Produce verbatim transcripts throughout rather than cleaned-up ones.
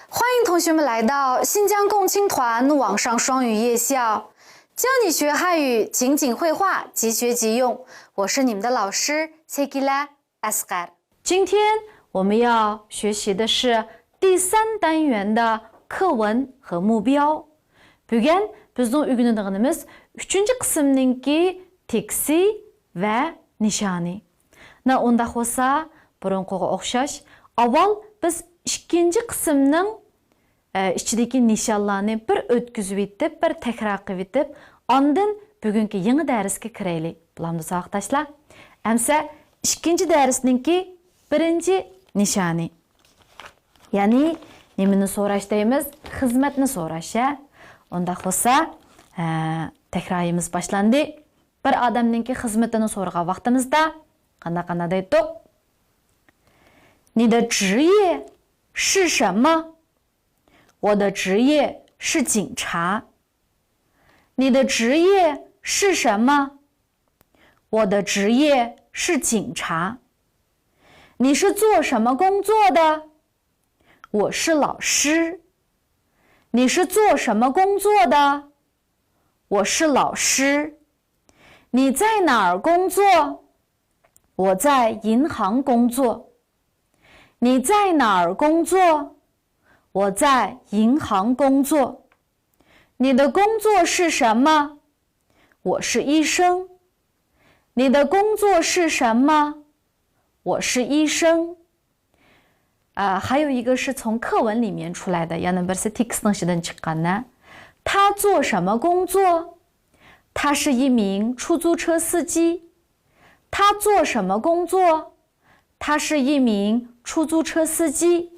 欢迎同学们来到新疆共青团网上双语夜校，教你学汉语，情景会话，即学即用。我是你们的老师 Sekila Asghar。今天我们要学习的是第三单元的课文和目标。بۈگۈن بىزنىڭ ئۆگىنىدىغىنىمىز ئۈچىنچى قىسىمنىڭكى تېكىستى ۋە نىشانى. نە ئۇنداق بولسا، بۇرۇنقىغا ئوخشاش، ئاۋۋال بىز ئىككىنچى قىسىمنىڭ، ئە، ئىچىدىكى نىشانلارنى بىر ئۆتكۈزۈۋېتىپ، بىر تەكرار قىلىۋېتىپ، ئاندىن بۈگۈنكى يېڭى دەرسكە كىرەيلى. بولامدۇ، ساۋاقداشلار؟ ئەمسە ئىككىنچى دەرسنىڭكى بىرىنچى نىشانى. يەنى نېمىنى سوراش دەيمىز؟ خىزمەتنى سوراش، ھە؟ ئۇنداق بولسا، ھە، تەكرارىمىز باشلاندى. بىر ئادەمنىڭكى خىزمىتىنى سورىغان ۋاقتىمىزدا قانداق، قانداق دەيتتۇق؟ 你的职业是什么？我的职业是警察。你的职业是什么？我的职业是警察。你是做什么工作的？我是老师。你是做什么工作的？我是老师。你在哪儿工作？我在银行工作。你在哪儿工作？我在银行工作。你的工作是什么？我是医生。你的工作是什么？我是医生。 啊，还有一个是从课文里面出来的，يەنە بىرسى تېكىستنىڭ ئىچىدىن چىققان. 他做什么工作？他是一名出租车司机。他做什么工作？他是一名出租车司机。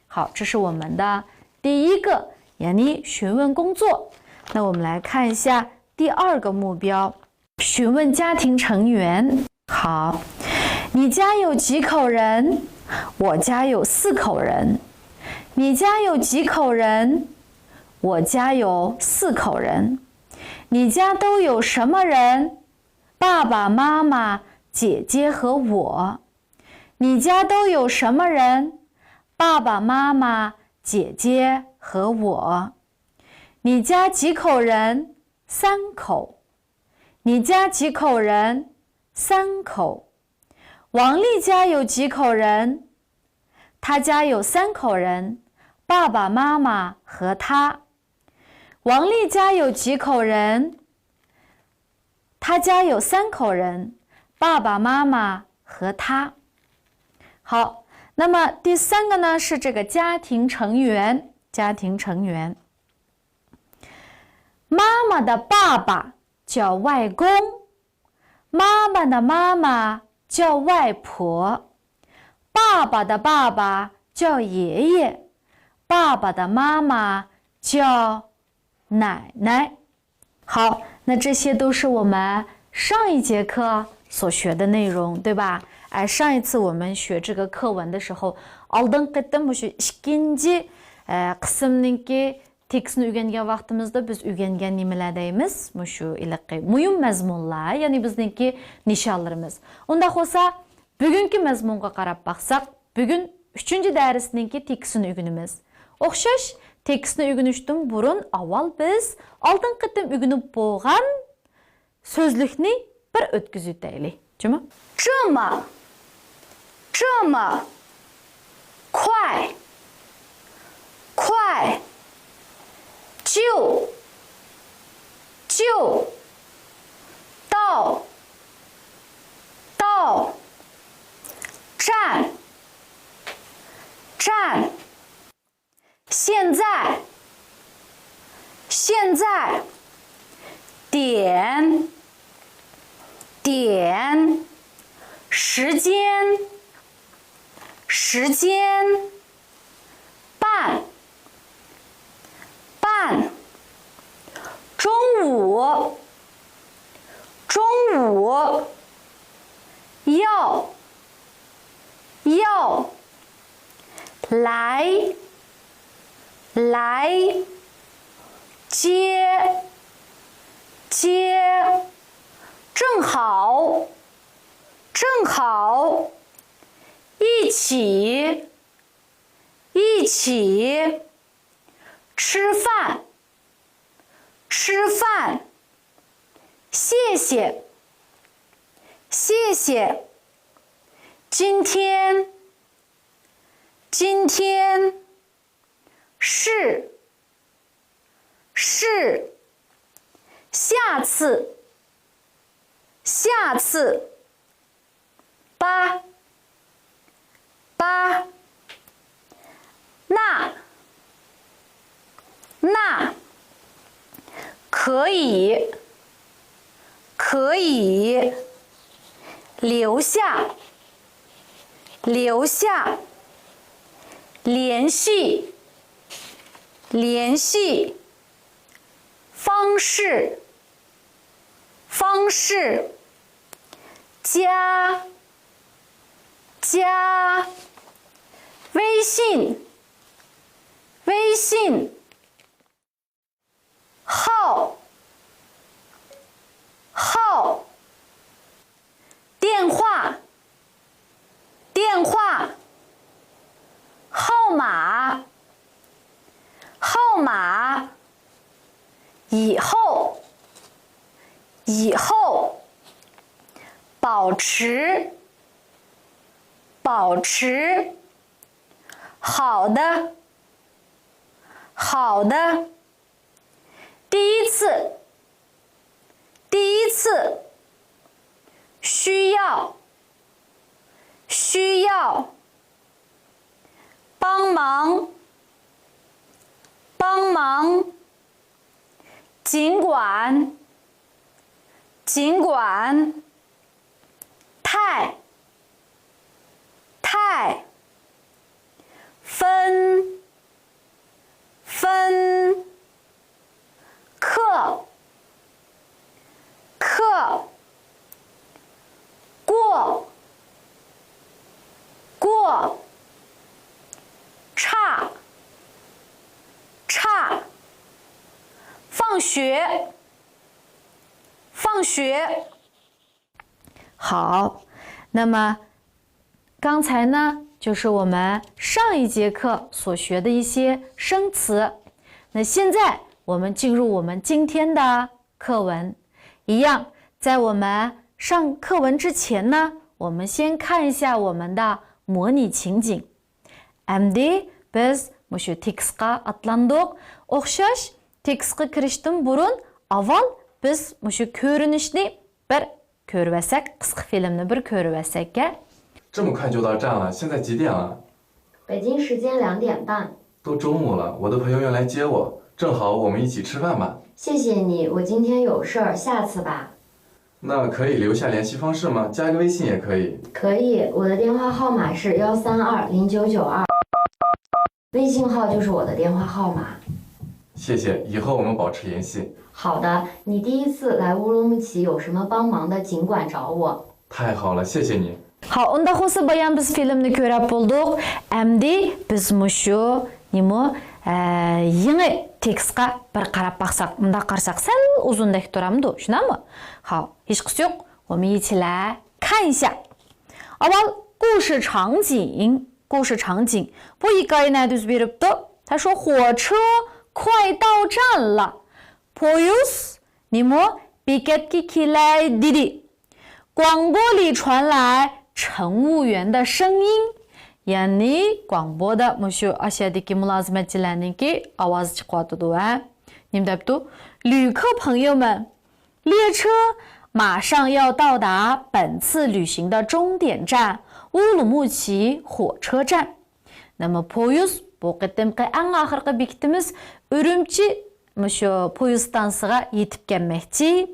好，这是我们的第一个，يعني询问工作。那我们来看一下第二个目标。 询问家庭成员。好，你家有几口人？我家有四口人。你家有几口人？我家有四口人。你家都有什么人？爸爸妈妈、姐姐和我。你家都有什么人？爸爸妈妈、姐姐和我。你家几口人？三口。 你家几口人？三口。王丽家有几口人？他家有三口人，爸爸妈妈和他。王丽家有几口人？他家有三口人，爸爸妈妈和他。好，那么第三个呢，是这个家庭成员，家庭成员。妈妈的爸爸叫外公， 妈妈的妈妈叫外婆，爸爸的爸爸叫爷爷，爸爸的妈妈叫奶奶。好，那这些都是我们上一节课所学的内容，对吧？哎，上一次我们学这个课文的时候，ئالدىنقى قېتىم مۇشۇ ئىككىنچى، ئە، قىسىمنىڭكى تېكىستنى ئۆگەنگەن ۋاقتىمىزدا بىز ئۆگەنگەن نېمىلەر دەيمىز؟ مۇشۇ ھېلىقى مۇھىم مەزمۇنلار، يەنى بىزنىڭكى نىشانلىرىمىز. ئۇنداق بولسا، بۈگۈنكى مەزمۇنغا قاراپ باقساق، بۈگۈن ئۈچىنچى دەرسنىڭكى تېكىستىنى ئۆگىنىمىز. ئوخشاش، تېكىستنى ئۆگىنىشتىن بۇرۇن ئاۋۋال بىز ئالدىنقى قېتىم ئۆگىنىپ بولغان سۆزلۈكنى بىر ئۆتكۈزۈۋېتەيلى، جۇمۇ؟ 这么，这么，快，快，就，就，到，到，站，站。 现在，现在，点，点，时间，时间，半，半，中午，中午，要，要， 来，来，接，接，正好，正好，一起，一洗，吃饭，吃饭，谢谢，谢谢，今天，今天，是，是，下次，下次。 八，八，那，那，可以，可以，留下，留下，联系，联系，方式， 方式，加，加，微信，微信，号，号，电话， 电话，号码，号码，以后，以后，保持，保持，好的，好的，第一次，第一次，需要， 需要，帮忙，帮忙，尽管，尽管，太，太，分，分， 课，课，过，过，差，差，放学，放学。 好，那么刚才呢，就是我们上一节课所学的一些生词。那现在我们进入我们今天的课文。一样，在我们上课文之前呢，我们先看一下我们的模拟情景。 ئەمدى بىز مۇشۇ تېكىستقا ئاتلاندۇق. ئوخشاش، تېكىستقا كىرىشتىن بۇرۇن ئاۋۋال بىز مۇشۇ كۆرۈنۈشنى بىر كۆرۈۋەتسەك، قىسقا فىلىمنى بىر كۆرۈۋەتسەككە. 这么快就到站了，现在几点了？北京时间两点半。都中午了，我的朋友要来接我，正好我们一起吃饭吧。谢谢你，我今天有事儿，下次吧。 那可以留下联系方式吗？加个微信也可以。可以，我的电话号码是幺三二零九九二，微信号就是我的电话号码。谢谢，以后我们保持联系。好的，你第一次来乌鲁木齐有什么帮忙的尽管找我。太好了，谢谢你。 ھاۋ، ئۇنداق بولسا بايام بىز فىلىمنى كۆرەپ بولدۇق. ئەمدى بىز مۇشۇ نېمە، ئە، يېڭى تېكىستقا بىر قاراپ باقساق، مۇنداق قارىساق سەل ئۇزۇندەك تۇرامدۇ، شۇنداقمۇ؟ ھاۋ، ھېچقىسى يوق. 我们一起来看一下. ئاۋۋال 故事场景، 故事场景. بۇ ھېكايە نەدە يۈز بېرىپتۇ؟ 他说火车快到站了. پويىز نېمە، بېكەتكە كېلەي دېدى. 广播里传来乘务员的声音. يەنى 广播دا مۇشۇ ئاشۇ يەردىكى مۇلازىمەتچىلەرنىڭكى ئاۋازى چىقىۋاتىدۇ ھە. نېمە دەپتۇ؟ 旅客朋友们، 列车马上要到达本次旅行的终点站乌鲁木齐火车站. نېمە، پويىز، بۇ قېتىمقى ئەڭ ئاخىرقى بېكىتىمىز ئۈرۈمچى مۇشۇ پويىز ئىستانسىسىغا يېتىپ كەلمەكچى.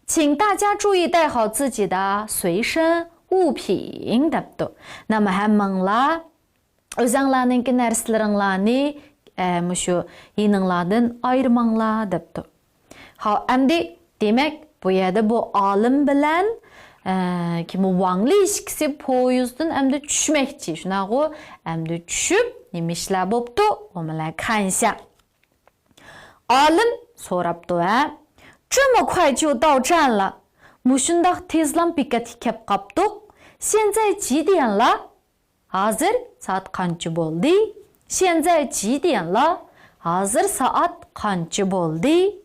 请大家注意带好自己的随身物品 دەپتۇ. نېمە، ھەممىڭلار ئۆزەڭلارنىڭكى نەرسىلىرىڭلارنى، ئە، مۇشۇ يېنىڭلاردىن ئايرىماڭلار دەپتۇ. ھاۋ، ئەمدى دېمەك، بۇ يەردە بۇ ئالىم بىلەن، ئە، كىم، ۋاڭ لى ئىككىسى پويىزدىن ئەمدى چۈشمەكچى، شۇنداقغۇ؟ ئەمدى چۈشۈپ نېمە ئىشلار بوپتۇ؟ 我们来看一下. ئالىم سوراپتۇ ھە. 这么快就到站了. مۇشۇنداق تېزلا بېكەتكە كەپ قاپتۇق. 现在几点了؟ ھازىر سائەت قانچە بولدى؟ 现在几点了؟ ھازىر سائەت قانچە بولدى؟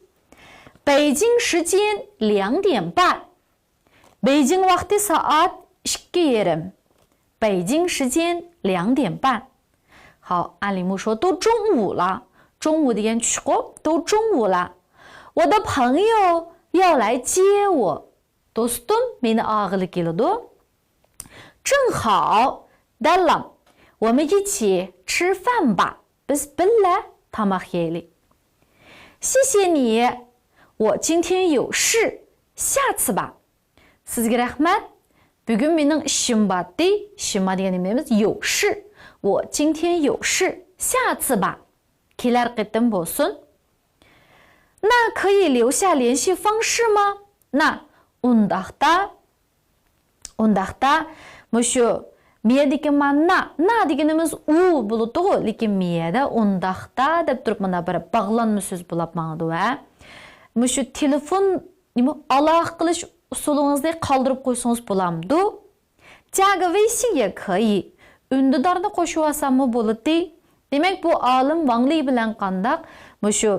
北京时间两点半. بېيجىڭ ۋاقتى سائەت ئىككى يېرىم. 北京时间两点半. 好，阿里木说都中午了。中午 دېگەن چۈشقۇ، 都中午了. 我的朋友要来接我. دوستۇم مېنى ئالغىلى كېلىدۇ. 正好، دەللا. 我们一起吃饭吧. بىز بىللە تاماق يەيلى. 谢谢你，我今天有事，下次吧. سىزگە رەھمەت. بۈگۈن مېنىڭ ئىشىم بار ئىدى. 什么 دېگەن نېمە دەيمىز؟ 有事. 我今天有事，下次吧. كېلەر قېتىم بولسۇن. 那可以留下联系方式吗؟ 那، ئۇنداقتا، ئۇنداقتا، مۇشۇ مىيەدىكى مانا، نا دېگىنىمىز ئۇ بولىدىغۇ، لېكىن مىيەدە ئۇنداقتا دەپ تۇرۇپ مانا بىر باغلانما سۆز بولاپ ماڭىدۇ، ھە. مۇشۇ تېلېفون، نېمە، ئالاقە قىلىش ئۇسۇلىڭىزنى قالدۇرۇپ قويسىڭىز بولامدۇ؟ 加个微信也可以. ئۈندىدارنى قوشۇۋالساممۇ بولىدۇ. دېمەك، بۇ ئالىم ۋاڭ لى بىلەن قانداق؟ مۇشۇ،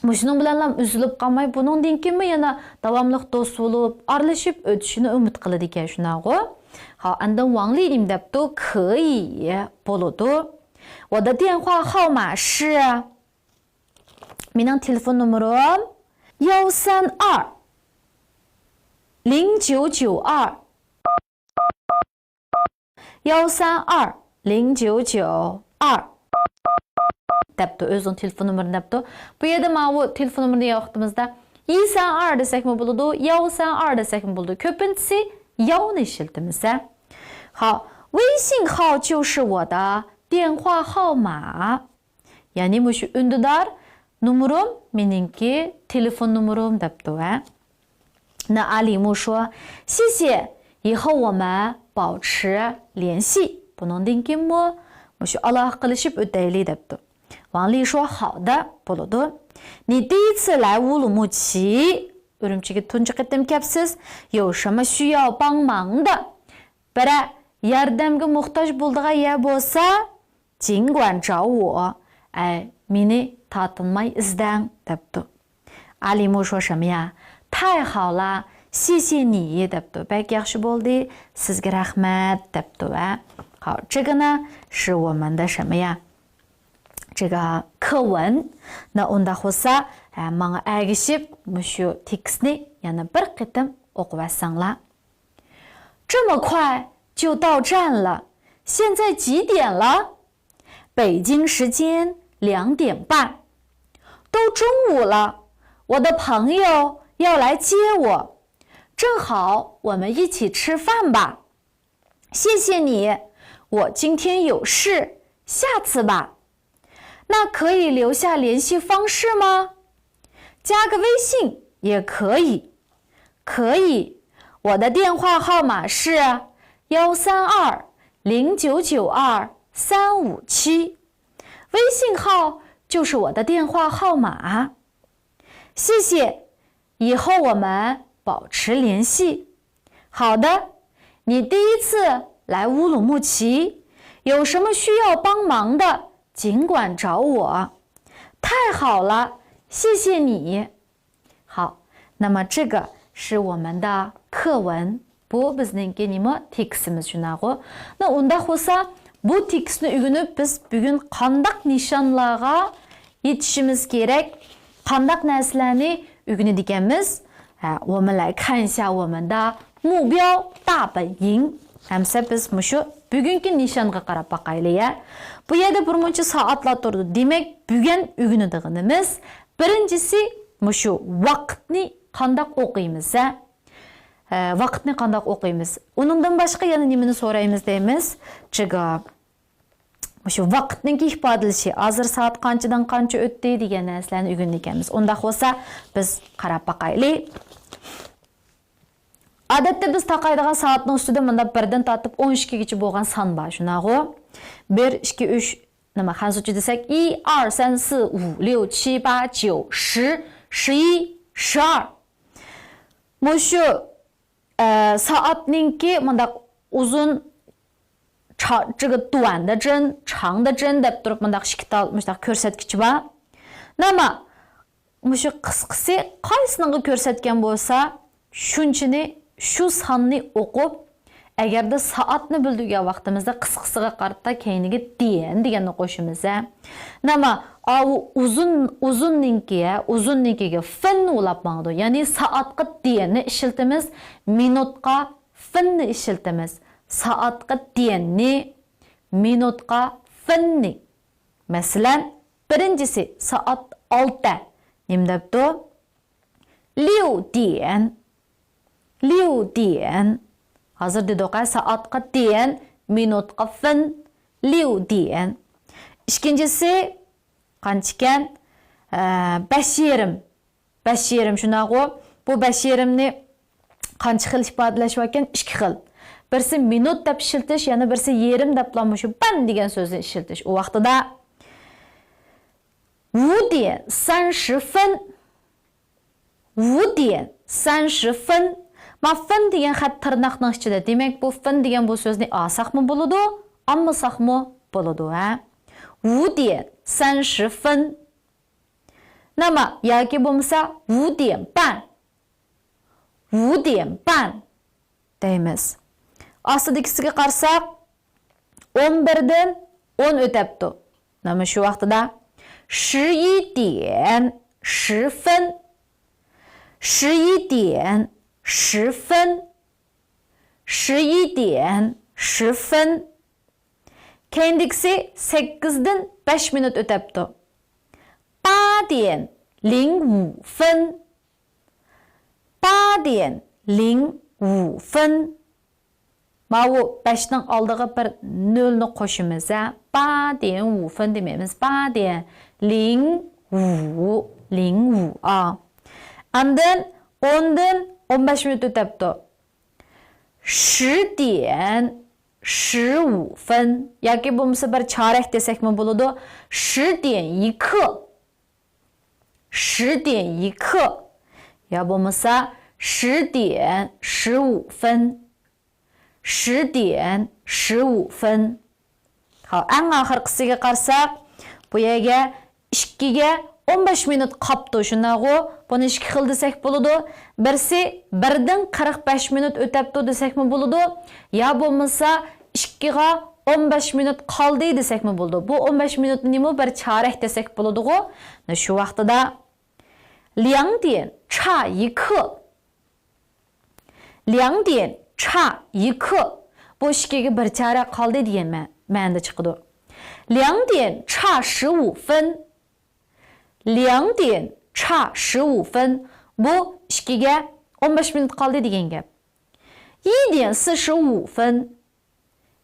مۇشۇنىڭ بىلەنلا ئۈزۈلۈپ قالماي، بۇنىڭدىن كېيىنمۇ يەنە داۋاملىق دوست بولۇپ، ئارىلىشىپ ئۆتۈشىنى ئۈمىد قىلىدىكەن، شۇنداقغۇ؟ ھا، ئاندىن ۋاڭ لى نېمە دەپتۇ؟ 可以 بولىدۇ. 我的电话号码是، مېنىڭ تېلېفون نومۇرۇم 幺三二零九九二. 幺三二零九九二 دەپتۇ، ئۆزىنىڭ تېلېفون نومۇرىنى دەپتۇ. بۇ يەردە ماۋۇ تېلېفون نومۇرىنى دېگەن ۋاقتىمىزدا 一三二 دېسەكمۇ بولىدۇ، 幺三二 دېسەكمۇ بولىدۇ. كۆپىنچىسى 幺نى ئىشلىتىمىز، ھە. 好，微信号就是我的电话号码. يەنى مۇشۇ ئۈندىدار نومۇرۇم مېنىڭكى تېلېفون نومۇرۇم دەپتۇ، ھە. 那阿里木说، 谢谢，以后我们保持联系. بۇنىڭدىن كېيىنمۇ مۇشۇ ئالاقە قىلىشىپ ئۆتەيلى دەپتۇ. ۋاڭ لى شۇ، 好的، بولىدۇ. 你第一次来乌鲁木齐، ئۈرۈمچىگە تۇنجى قېتىم كەپسىز. 有什么需要帮忙的؟ بىرەر ياردەمگە موھتاج بولىدىغان يەر بولسا، 尽管找我. ئەي، مېنى تارتىنماي ئىزدەڭ، دەپتۇ. ئالىمۇ شوشىمىيا، 太好了، 谢谢你 دەپتۇ. بەك ياخشى بولدى، سىزگە رەھمەت، دەپتۇ ۋە. 好，这个呢是我们的什么呀？这个课文. 那 ئۇنداق بولسا، ھە، ماڭا ئەگىشىپ مۇشۇ تېكىستنى يەنە بىر قېتىم ئوقۇۋەتسەڭلار. 这么快就到站了，现在几点了？北京时间两点半。都中午了，我的朋友要来接我，正好我们一起吃饭吧。谢谢你，我今天有事，下次吧。 那可以留下联系方式吗？加个微信也可以。可以，我的电话号码是幺三二零九九二三五七，微信号就是我的电话号码。谢谢，以后我们保持联系。 好的，你第一次来乌鲁木齐，有什么需要帮忙的，尽管找我。太好了，谢谢你。好，那么这个是我们的课文。 بۇ بىزنىڭكى نېمە؟ تېكىستىمىز، شۇنداقغۇ؟ 那 ئۇنداق بولسا، بۇ تېكىستنى ئۆگىنىپ، بىز بۈگۈن قانداق نىشانلارغا يېتىشىمىز كېرەك؟ قانداق نەرسىلەرنى ئۆگىنىدىكەنمىز؟ ھە، 我们来看一下我们的目标大本营. ئەمسە بىز مۇشۇ بۈگۈنكى نىشانغا قاراپ باقايلى، يە. بۇ يەردە بىر مۇنچە سائەتلەر تۇرىدۇ. دېمەك، بۈگۈن ئۆگىنىدىغىنىمىز بىرىنچىسى مۇشۇ ۋاقىتنى قانداق ئوقۇيمىز، ھە؟ ھە، ۋاقىتنى قانداق ئوقۇيمىز؟ ئۇنىڭدىن باشقا يەنە نېمىنى سورايمىز دەيمىز؟ 这个 مۇشۇ ۋاقىتنىڭكى ئىپادىلىشى، ھازىر سائەت قانچىدىن قانچە ئۆتتى دېگەن نەرسىلەرنى ئۆگىنىدىكەنمىز. ئۇنداق بولسا، بىز قاراپ باقايلى. ئادەتتە بىز تاقايدىغان سائەتنىڭ ئۈستىدە مۇنداق بىردىن تارتىپ ئون ئىككىگىچە بولغان سان بار، شۇنداقغۇ؟ بىر، ئىككى، ئۈچ، نېمە، خەنزۇچە دېسەك، 一二三四五六七八九十十一十二. مۇشۇ، ئە، سائەتنىڭكى مۇنداق ئۇزۇن چا-، 这个短的针، 长的针 دەپ تۇرۇپ مۇنداق ئىككى تال مۇشۇنداق كۆرسەتكۈچى بار. ناما، مۇشۇ قىسقىسى قايسىنىڭغا كۆرسەتكەن بولسا، شۇنچىنى، شۇ ساننى ئوقۇپ، ئەگەردە سائەتنى بىلدۈرگەن ۋاقتىمىزدا قىسقىسىغا قارىتا كەينىگە دىيەن دېگەننى قوشىمىز، ھە. ناما، ئاۋۇ ئۇزۇن، ئۇزۇننىڭكى، ھە، ئۇزۇننىڭكىگە فېن ئۇلاپ ماڭىدۇ. يەنى سائەتقا دىيەننى ئىشلىتىمىز، مىنۇتقا فېننى ئىشلىتىمىز. سائەتقا دىيەننى، مىنۇتقا فېننى. مەسىلەن، بىرىنچىسى سائەت ئالتە. نېمە دەپتۇ؟ 六点، 六点. ھازىر دېدۇق، ھە، سائەتقا دىيەن، مىنۇتقا فېن، 六点. ئىككىنچىسى قانچىكەن؟ ئە، بەش يېرىم. بەش يېرىم، شۇنداقغۇ؟ بۇ بەش يېرىمنى قانچە خىل ئىپادىلەش باركەن؟ ئىككى خىل. بىرسى مىنۇت دەپ ئىشلىتىش، يەنە بىرسى يېرىم دەپلا مۇشۇ بەن دېگەن سۆزنى ئىشلىتىش. ئۇ ۋاقتىدا 五点三十分. 五点三十分. ما فېن دېگەن خەت تىرناقنىڭ ئىچىدە. دېمەك، بۇ فېن دېگەن بۇ سۆزنى ئالساقمۇ بولىدۇ، ئالمىساقمۇ بولىدۇ، ھە. 五点三十分. ناما ياكى بولمىسا 五点半. 五点半 دەيمىز. ئاستىدىكىسىگە قارىساق، ئون بىردىن ئون ئۆتەپتۇ. نېمە شۇ ۋاقتىدا؟ 十一点十分. 十一点十分. 十一点十分. كەينىدىكىسى سەككىزدىن بەش مىنۇت ئۆتەپتۇ. 八点零五分. 八点零五分. ماۋۇ بەشنىڭ ئالدىغا بىر نۆلنى قوشىمىز، ھە. 八点五分 دېمەيمىز. 八点零五، 零五 ئا. ئاندىن ئوندىن ئون بەش مىنۇت ئۆتەپتۇ. 十点十五分 ياكى بولمىسا بىر چارەك دېسەكمۇ بولىدۇ. 十点一刻. 十点一刻. يا بولمىسا 十点十五分. 十点十五分. ھاۋ، ئەڭ ئاخىرقىسىگە قارىساق، بۇ يەرگە ئىككىگە ئون بەش مىنۇت قاپتۇ، شۇنداقغۇ؟ بۇنى ئىككى خىل دېسەك بولىدۇ. بىرسى بىردىن قىرىق بەش مىنۇت ئۆتەپتۇ دېسەكمۇ بولىدۇ. يا بولمىسا ئىككىغا ئون بەش مىنۇت قالدى دېسەكمۇ بولىدۇ. بۇ ئون بەش مىنۇتنىمۇ بىر چارەك دېسەك بولىدىغۇ؟ شۇ ۋاقتىدا 两点差一刻. 两点差一刻. بۇ ئىككىگە بىر چارەك قالدى دېگەن مە-، مەنىدە چىقىدۇ. 两点差十五分. 两点差十五分. بۇ ئىككىگە ئون بەش مىنۇت قالدى دېگەن گەپ. 一点四十五分.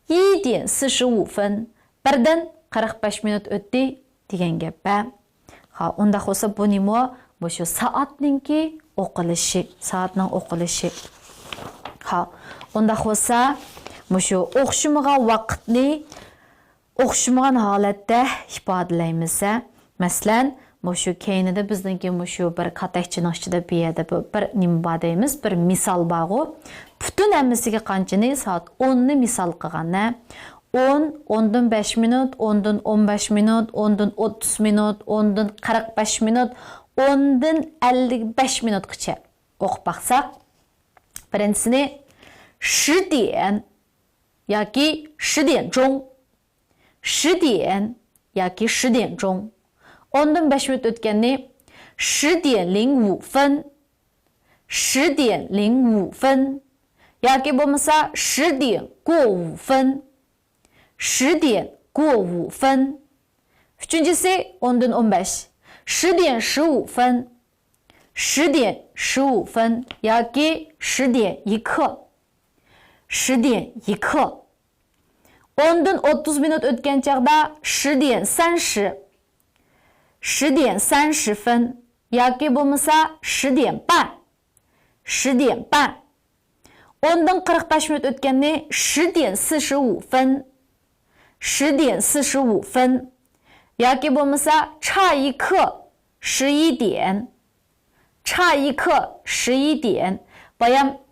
一点四十五分. بىردىن قىرىق بەش مىنۇت ئۆتتى دېگەن گەپ، ھە. ھا، ئۇنداق بولسا بۇنىمۇ مۇشۇ سائەتنىڭكى ئوقۇلۇشى، سائەتنىڭ ئوقۇلۇشى. ھا، ئۇنداق بولسا مۇشۇ ئوخشىمىغان ۋاقىتنى ئوخشىمىغان ھالەتتە ئىپادىلەيمىز، ھە. مەسىلەن، مۇشۇ كەينىدە بىزنىڭكى مۇشۇ بىر كاتەكچىنىڭ ئىچىدە بۇ يەردە بىر، بىر نېمە بار دەيمىز، بىر مىسال بارغۇ. پۈتۈن ھەممىسىگە قانچىنى؟ سائەت ئوننى مىسال قىلغان، ھە. ئون، ئوندىن بەش مىنۇت، ئوندىن ئون بەش مىنۇت، ئوندىن ئوتتۇز مىنۇت، ئوندىن قىرىق بەش مىنۇت، ئوندىن ئەللىك بەش مىنۇتقىچە ئوقۇپ باقساق، بىرىنچىسىنى 十点 ياكى 十点钟. 十点 ياكى 十点钟. ئوندىن بەش مىنۇت ئۆتكەننى 十点零五分. 十点零五分. ياكى بولمىسا 十点过五分. 十点过五分. ئۈچىنچىسى ئوندىن ئون بەش. 十点十五分. 十点十五分 ياكى 十点一刻. 十点一刻. ئوندىن ئوتتۇز مىنۇت ئۆتكەن چاغدا 十点三十. 十点三十分 ياكى بولمىسا 十点半. 十点半. ئوندىن قىرىق بەش مىنۇت ئۆتكەننى 十点四十五分. 十点四十五分. ياكى بولمىسا 差一刻. 十一点. 差一刻. 十一点. بايام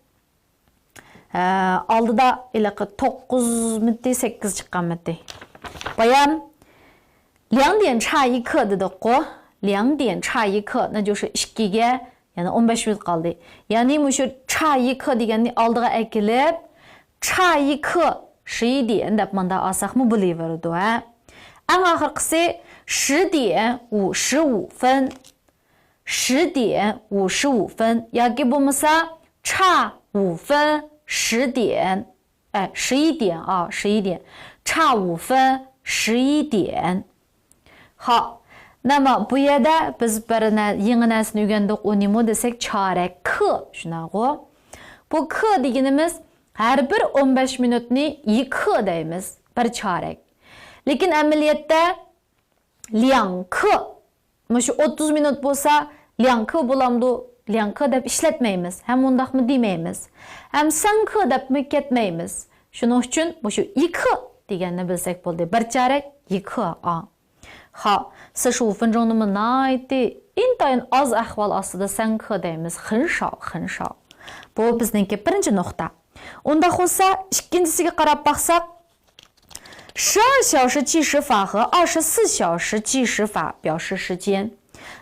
ئە، ئالدىدا ھېلىقى توققۇزمىتى، سەككىز چىققانمىتى؟ بايام، 两点差一刻 دېدۇققۇ. 两点差一刻، نە جۇشۇ ئىككىگە يەنە ئون بەش مىنۇت قالدى. يەنى مۇشۇ 差一刻 دېگەننى ئالدىغا ئەكېلىپ، 差一刻十一点 دەپ مۇنداق ئالساقمۇ بولۇۋېرىدۇ، ھە. ئەڭ ئاخىرقىسى 十点五十五分. 十点五十五分 ياكى بولمىسا 差五分十点. ئە، 十一点 ئا، 十一点. 差五分十一点. خاپ. نېمە، بۇ يەردە بىز بىر نە-، يېڭى نەرسىنى ئۆگەندۇق، ئۇ نېمە دېسەك، چارەك، 刻، شۇنداقغۇ؟ بۇ 刻 دېگىنىمىز ھەر بىر ئون بەش مىنۇتنى 一刻 دەيمىز، بىر چارەك. لېكىن ئەمەلىيەتتە 两刻. مۇشۇ ئوتتۇز مىنۇت بولسا، 两刻 بولامدۇ؟ 两刻 دەپ ئىشلەتمەيمىز. ھەم مۇنداقمۇ دېمەيمىز. ھەم 三刻 دەپمۇ كەتمەيمىز. شۇنىڭ ئۈچۈن مۇشۇ 一刻 دېگەننى بىلسەك بولدى. بىر چارەك، 一刻 ئا. خاپ، 四十五分钟 نىمۇ ناھايىتى ئىنتايىن ئاز ئەھۋال ئاستىدا 三刻 دەيمىز. 很少، 很少. بۇ بىزنىڭكى بىرىنچى نۇقتا. ئۇنداق بولسا، ئىككىنچىسىگە قاراپ باقساق، 十二小时计时法和二十四小时计时法表示时间。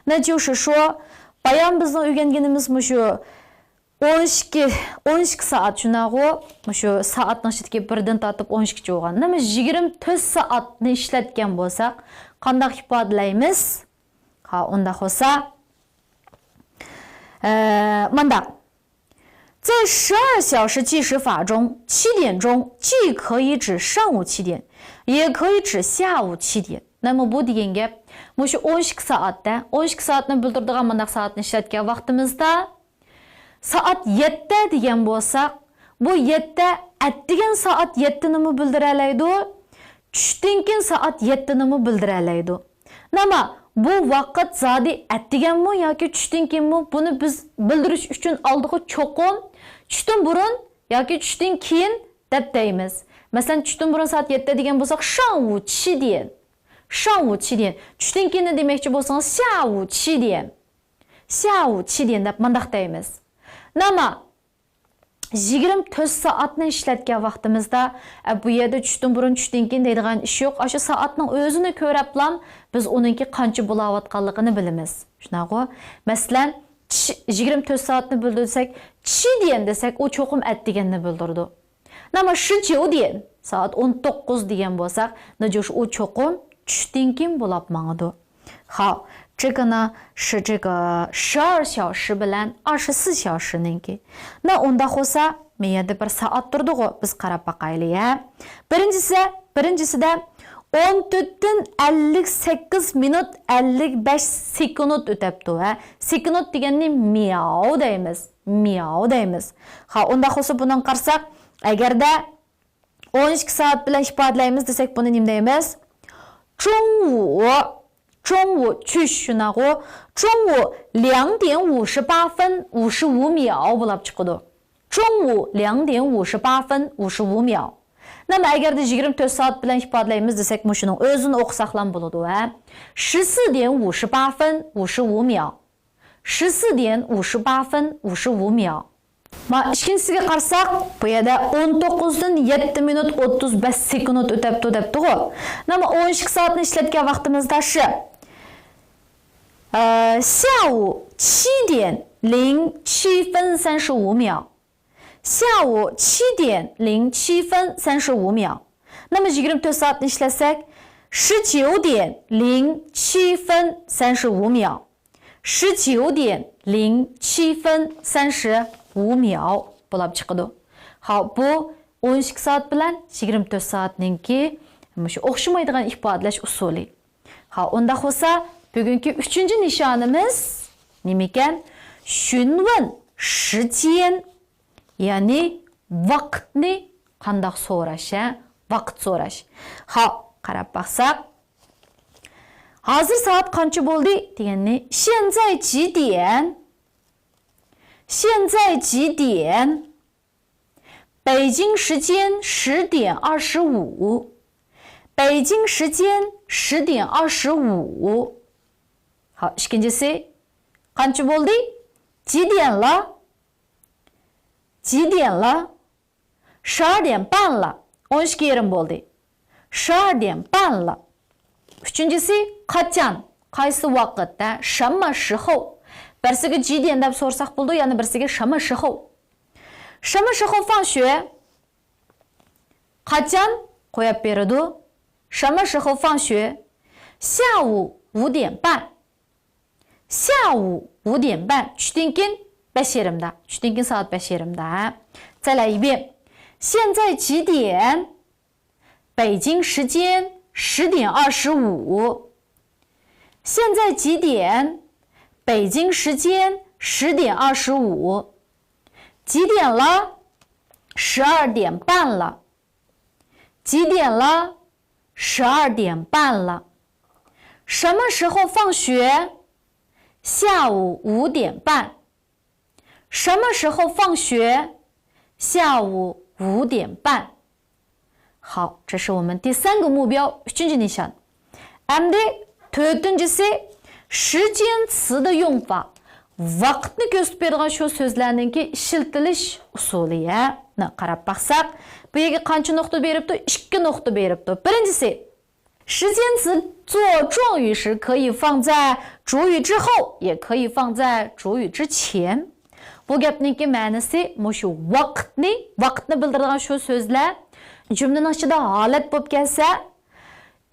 نە جۇشۇ شۇ، بايام بىزنىڭ ئۆگەنگىنىمىز مۇشۇ ئون ئىككى، ئون ئىككى سائەت، شۇنداقغۇ؟ مۇشۇ سائەتنىڭ ئىچىدىكى بىردىن تارتىپ ئون ئىككىگىچە بولغان. نېمە، يىگىرمە تۆت سائەتنى ئىشلەتكەن بولساق، قانداق ئىپادىلەيمىز؟ ھا، ئۇنداق بولسا، ئە، مانداق. 在十二小时计时法中，七点钟既可以指上午七点，也可以指下午七点。 نېمە بۇ دېگەن گەپ؟ مۇشۇ ئون ئىككى سائەتتە، ئون ئىككى سائەتنى بىلدۈرىدىغان مانداق سائەتنى ئىشلەتكەن ۋاقتىمىزدا، سائەت يەتتە دېگەن بولساق، بۇ يەتتە ئەتىگەن سائەت يەتتىنىمۇ بىلدۈرەلەيدۇ، چۈشتىن كېيىن سائەت يەتتىنىمۇ بىلدۈرەلەيدۇ. نېمە، بۇ ۋاقىت زادى ئەتىگەنمۇ ياكى چۈشتىن كېيىنمۇ؟ بۇنى بىز بىلدۈرۈش ئۈچۈن ئالدىغا چوقۇم چۈشتىن بۇرۇن ياكى چۈشتىن كېيىن دەپ دەيمىز. مەسىلەن، چۈشتىن بۇرۇن سائەت يەتتە دېگەن بولساق، 上午七点. 上午七点. چۈشتىن كېيىننى دېمەكچى بولسىڭىز، 下午七点. 下午七点 دەپ مانداق دەيمىز. نېمە، يىگىرمە تۆت سائەتنى ئىشلەتكەن ۋاقتىمىزدا، ئە، بۇ يەردە چۈشتىن بۇرۇن، چۈشتىن كېيىن دەيدىغان ئىش يوق. ئاشۇ سائەتنىڭ ئۆزىنى كۆرەپلا بىز ئۇنىڭكى قانچە بولاۋاتقانلىقىنى بىلىمىز. شۇنداقغۇ؟ مەسىلەن، چ-، يىگىرمە تۆت سائەتنى بىلدۈرسەك، 七点 دېسەك، ئۇ چوقۇم ئەتىگەننى بىلدۈرىدۇ. نېمە، 十九点، سائەت ئون توققۇز دېگەن بولساق، نە جۇشۇ ئۇ چوقۇم چۈشتىن كېيىن بولاپ ماڭىدۇ. خاپ، 这个呢是这个十二小时 بىلەن 二十四小时نىڭكى. نە ئۇنداق بولسا، مەن يەردە بىر سائەت تۇردىغۇ، بىز قاراپ باقايلى، ھە. بىرىنچىسى، بىرىنچىسىدە ئون تۆتتىن ئەللىك سەككىز مىنۇت ئەللىك بەش سېكۇنت ئۆتەپتۇ، ھە. سېكۇنت دېگەننى مياۋ دەيمىز، مياۋ دەيمىز. خا، ئۇنداق بولسا بۇنىڭغا قارىساق، ئەگەردە ئون ئىككى سائەت بىلەن ئىپادىلەيمىز دېسەك، بۇنى نېمە دەيمىز؟ 中午، 中午 چۈش، شۇنداقغۇ؟ 中午两点五十八分五十五秒 بولاپ چىقىدۇ. 中午两点五十八分五十五秒. نېمە، ئەگەردە يىگىرمە تۆت سائەت بىلەن ئىپادىلەيمىز دېسەك، مۇشۇنىڭ ئۆزىنى ئوقۇساقلام بولىدۇ، ھە؟ 十四点五十八分五十五秒. 十四点五十八分五十五秒. ما، ئىككىنچىسىگە قارىساق، بۇ يەردە ئون توققۇزدىن يەتتە مىنۇت ئوتتۇز بەش سېكۇنت ئۆتەپتۇ دەپتىغۇ. نېمە، ئون ئىككى سائەتنى ئىشلەتكەن ۋاقتىمىزدا شۇ. ئە، 下午七点零七分三十五秒. 下午七点零七分三十五秒. نېمە، يىگىرمە تۆت سائەتنى ئىشلەتسەك، 十九点零七分三十五秒. 十九点零七分三十五秒 بولاپ چىقىدۇ. خاپ، بۇ ئون ئىككى سائەت بىلەن يىگىرمە تۆت سائەتنىڭكى مۇشۇ ئوخشىمايدىغان ئىپادىلەش ئۇسۇلى. خا، ئۇنداق بولسا، بۈگۈنكى ئۈچىنچى نىشانىمىز نېمىكەن؟ 询问时间، يەنى ۋاقىتنى قانداق سوراش، ھە؟ ۋاقىت سوراش. خا، قاراپ باقساق، ھازىر سائەت قانچە بولدى دېگەننى، 现在几点؟ 现在几点؟ 北京时间十点二十五。北京时间十点二十五。 خا، ئىككىنچىسى، قانچە بولدى؟ 几点了؟ 几点了؟十二点半了. ئون ئىككى يېرىم بولدى. 十二点半了. ئۈچىنچىسى، قاچان؟ قايسى ۋاقىت؟ ھە؟ 什么时候؟ بىرسىگە 几点 دەپ سورىساق بولىدۇ، يەنە بىرسىگە 什么时候؟ 什么时候放学؟ قاچان قويۇپ بېرىدۇ؟ 什么时候放学؟ 下午五点半. 下午五点半. چۈشتىن كېيىن بەش يېرىمدا. چۈشتىن كېيىن سائەت بەش يېرىمدا. 再来一遍. 现在几点？北京时间十点二十五。现在几点？北京时间十点二十五。几点了？十二点半了。几点了？十二点半了。什么时候放学？下午五点半。什么时候放学？下午五点半。好，这是我们第三个目标， ئۈچىنچى نىشان. ئەمدى تۆتىنچىسى، 时间词的用法. ۋاقىتنى كۆرسىتىپ بېرىدىغان شۇ سۆزلەرنىڭكى ئىشلىتىلىش ئۇسۇلى، ھە؟ نى قاراپ باقساق، بۇ يەرگە قانچە نۇقتا بېرىپتۇ؟ ئىككى نۇقتا بېرىپتۇ. بىرىنچىسى، 时间词做状语时可以放在主语之后，也可以放在主语之前. بۇ گەپنىڭكى مەنىسى مۇشۇ ۋاقىتنى، ۋاقىتنى بىلدۈرىدىغان شۇ سۆزلەر جۈملىنىڭ ئىچىدە ھالەت بولۇپ كەلسە،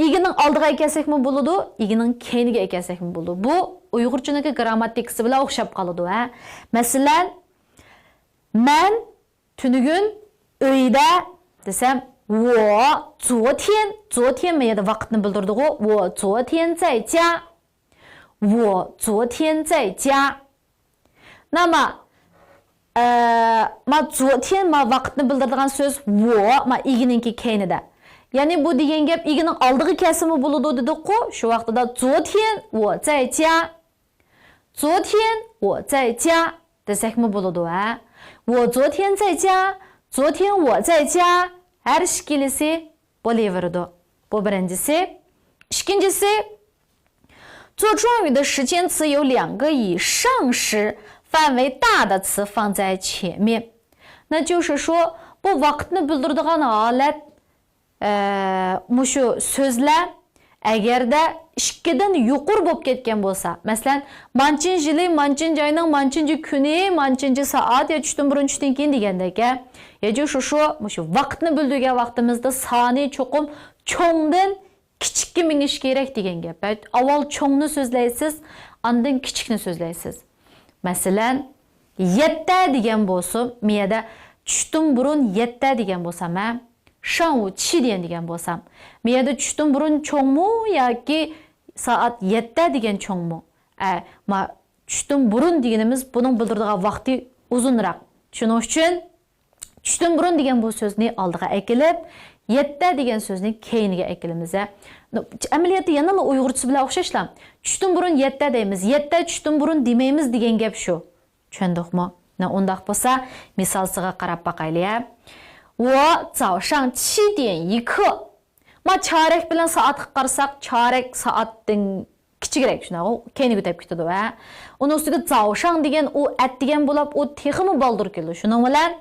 ئىگىنىڭ ئالدىغا ئەكەلسەكمۇ بولىدۇ، ئىگىنىڭ كەينىگە ئەكەلسەكمۇ بولىدۇ. بۇ ئۇيغۇرچىنىڭكى گرامماتىكىسى بىلەن ئوخشاپ قالىدۇ، ھە. مەسىلەن، مەن تۈنۈگۈن ئۆيدە دېسەم، 我昨天، 昨天 ما يەردە ۋاقىتنى بىلدۈرىدىغۇ، 我昨天在家. 我昨天在家. 那么، ئە، ما 昨天 ما ۋاقىتنى بىلدۈرىدىغان سۆز 我 ما ئىگىنىڭكى كەينىدە. يەنى بۇ دېگەن گەپ ئىگىنىڭ ئالدىغا كەلسىمۇ بولىدۇ دېدۇققۇ، شۇ ۋاقتىدا 昨天我在家. 昨天我在家 دېسەكمۇ بولىدۇ، ھە. 我昨天在家، 昨天我在家. ھەر ئىككىلىسى بولۇۋېرىدۇ. بۇ بىرىنچىسى. ئىككىنچىسى، 做状语的时间词有两个以上时范围大的词放在前面。那就是说، بۇ ۋاقىتنى بىلدۈرىدىغان ھالەت، ئە، مۇشۇ سۆزلەر ئەگەردە ئىككىدىن يۇقىرى بولۇپ كەتكەن بولسا، مەسىلەن، مانچىنچى يىلى، مانچىنچى ئاينىڭ، مانچىنچى كۈنى، مانچىنچى سائەت يا چۈشتىن بۇرۇن، چۈشتىن كېيىن دېگەندەك، ھە. يا شۇ، شۇ، مۇشۇ ۋاقىتنى بىلدۈرگەن ۋاقتىمىزدا سانى چوقۇم چوڭدىن كىچىككە مېڭىش كېرەك دېگەن گەپ. ئاۋۋال چوڭنى سۆزلەيسىز، ئاندىن كىچىكنى سۆزلەيسىز. مەسىلەن، يەتتە دېگەن بولسۇن، مىيەدە چۈشتىن بۇرۇن يەتتە دېگەن بولسام، ھە؟ 上午七点 دېگەن بولسام، مىيەدە چۈشتىن بۇرۇن چوڭمۇ ياكى سائەت يەتتە دېگەن چوڭمۇ؟ ئە، ما، چۈشتىن بۇرۇن دېگىنىمىز بۇنىڭ بىلدۈرىدىغان ۋاقتى ئۇزۇنراق. شۇنىڭ ئۈچۈن چۈشتىن بۇرۇن دېگەن بۇ سۆزنى ئالدىغا ئەكېلىپ، يەتتە دېگەن سۆزنى كەينىگە ئەكېلىمىز، ھە. ئەمەلىيەتتە يەنىلا ئۇيغۇرچىسى بىلەن ئوخشاشلا. چۈشتىن بۇرۇن يەتتە دەيمىز، يەتتە چۈشتىن بۇرۇن دېمەيمىز دېگەن گەپ شۇ. چۈشەندۇقمۇ؟ نە، ئۇنداق بولسا، مىسالسىغا قاراپ باقايلى، ھە. 我早上七点一刻. ما چارەك بىلەن سائەتكە قارىساق، چارەك سائەتتىن كىچىكرەك، شۇنداقغۇ؟ كەينىگە ئۆتۈپ كېتىدۇ، ھە. ئۇنىڭ ئۈستىگە 早上 دېگەن ئۇ ئەتىگەن بولۇپ، ئۇ تېخىمۇ بالدۇر كېلىدۇ. شۇنىڭ بىلەن،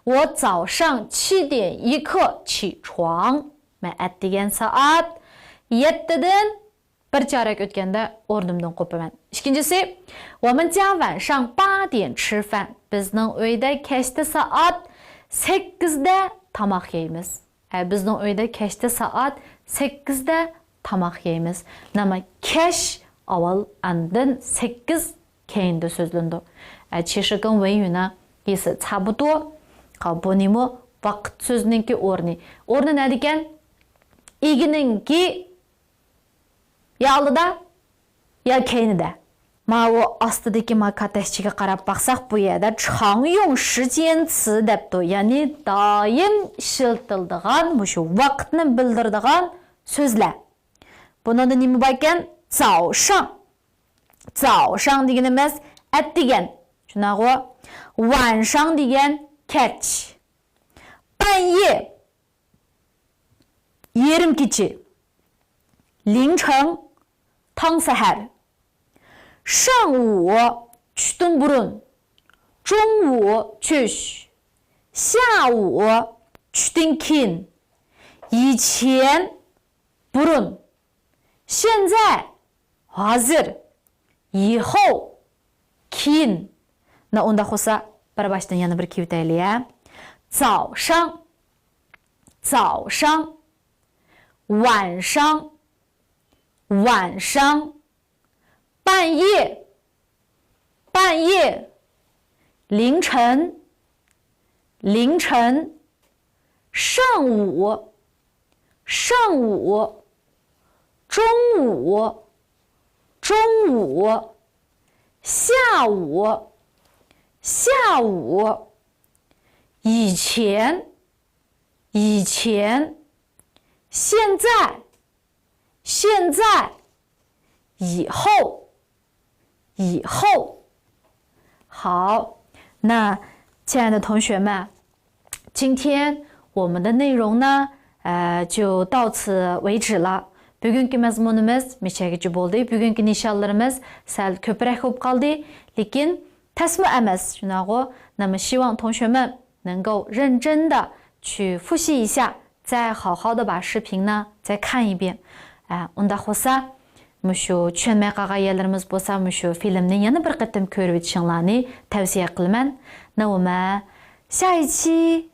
我早上七点一刻起床. مەن ئەتىگەن سائەت يەتتىدىن بىر چارەك ئۆتكەندە ئورنۇمدىن قوپىمەن. ئىككىنچىسى، 我们家晚上八点吃饭. بىزنىڭ ئۆيدە كەچتە سائەت سەككىزدە تاماق يەيمىز. ئە، بىزنىڭ ئۆيدە كەچتە سائەت سەككىزدە تاماق يەيمىز. نېمە، كەچ ئاۋۋال، ئاندىن سەككىز كەينىدە سۆزلىنىدۇ. ئە، 其实跟 ۋېن يۈنە 意思差不多. قا، بۇنىمۇ ۋاقىت سۆزىنىڭكى ئورنى. ئورنى نەدىكەن؟ ئىگىنىڭكى يا ئالدىدا، يا كەينىدە. ماۋۇ ئاستىدىكى ما كاتەكچىگە قاراپ باقساق، بۇ يەردە 常用时间词 دەپتۇ، يەنى دائىم ئىشلىتىلىدىغان، مۇشۇ ۋاقىتنى بىلدۈرىدىغان سۆزلەر. بۇنىڭدا نېمە باركەن؟ 早上. 早上 دېگىنىمىز ئەتىگەن. شۇنداقغۇ؟ 晚上 دېگەن كەچ. 半夜. يېرىم كېچە. 凌晨. تاڭ سەھەر. 上午. چۈشتىن بۇرۇن. 中午. چۈش. 下午. چۈشتىن كېيىن. 以前 بۇرۇن. 现在 ھازىر. 以后 كېيىن. نە ئۇنداق بولسا بىر باشتىن يەنە بىر كېلىۋېتەيلى يا. 早上 早上. 晚上 晚上. 半夜 半夜. 凌晨 凌晨. 上午 上午. 中午 中午. 下午 下午. 以前 以前. 现在 现在. 以后 以后. 好，那亲爱的同学们，今天我们的内容呢，呃，就到此为止了。 بۈگۈنكى مەزمۇنىمىز مۇشۇ يەرگىچە بولدى. بۈگۈنكى نىشانلىرىمىز سەل كۆپرەك بولۇپ قالدى. لېكىن تەسمۇ ئەمەس، شۇنداقغۇ؟ 那么希望同学们能够认真的去复习一下，再好好的把视频呢再看一遍。 ئە، ئۇنداق بولسا، مۇشۇ چۈشەنمەي قالغان يەرلىرىمىز بولسا، مۇشۇ فىلىمنى يەنە بىر قېتىم كۆرۈۋېتىشىڭلارنى تەۋسىيە قىلىمەن. 那我们下一期